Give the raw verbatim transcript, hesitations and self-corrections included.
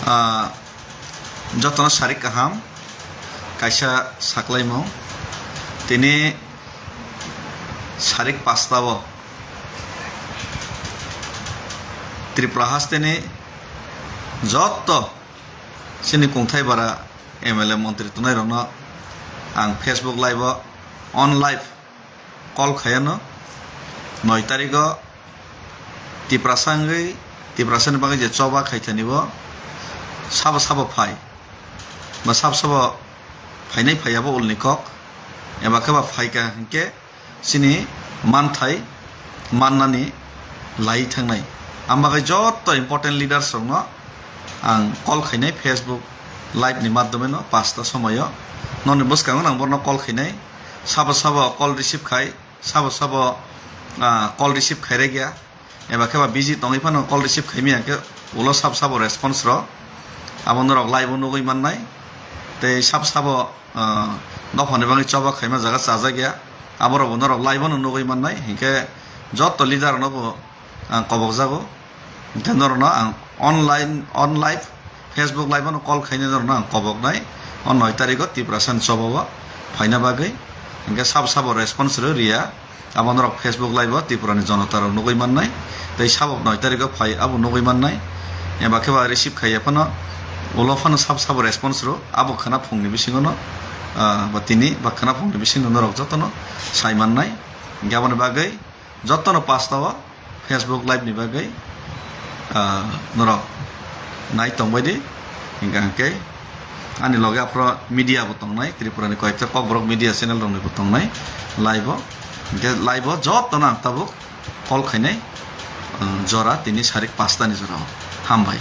Ah, jotono sarik kaham, kaisa saklaimung. Tini sarik pasta o Tripura hasteni joto chini kungthai bara M L A montri tongnai rokno ang Facebook live o on live call khaiano. Noi tarikh o Tiprasa wngwi, Tiprasani bagwi je choba khaithani bo sabo sabo phai, ba sabo sabo phainai phaiya bo ulni kok, eba khe ba phaika hinkhe chini manthai mannani lai thangnai. Ang bagwi joto important leaders rokno ang call khainai Facebook live ni madhyome no pasta somoyo. Noni bwskango ang borno call khainai, sabo sabo call receive khai, sabo sabo, ah, call receive khairek ya, eba khe ba busy tongwi phano call receive khaimya khe ulo sabo sabo response rw abo norok live o nugwi mannai. Tei sabo sabo, ah, dophani bagwi choba khaima jaga chajak ya, aborok bo norok live o no nugwi mannai. Hinkhe joto leader rokno bo ang kobok jago. Hinkhe norokno ang online, on live, Facebook live ano call khainai norokno ang koboknai. O noi tarikh o Tiprasani choba o phaina bagwi. Hinkhe sabo sabo response rw riya. Abo norok Facebook live o Tripura ni jonota rok nugwi mannai. Tei sabo noi tarikh o phai abo nugwi mannai. Eba khe ba receive khaiya phano ulo phano sabo sabo response rw abo khwna phungni bisingo no, ah, ba tini ba khwna phungni bisingo norok jotono sai mannai. Hinkhe aboni bagwi jotono pasta o Facebook live ni bagwi, ah, norok nai tongbai di. Hinkha hinkhe ani loge aphro media bo tongnai, Tripura ni koyekta kokborok media channel rok ni bo tongnai live o. Hinkhe live o jotono ang tabuk call khainai, ah, jora tini sarik pasta ni jora o. Hambai.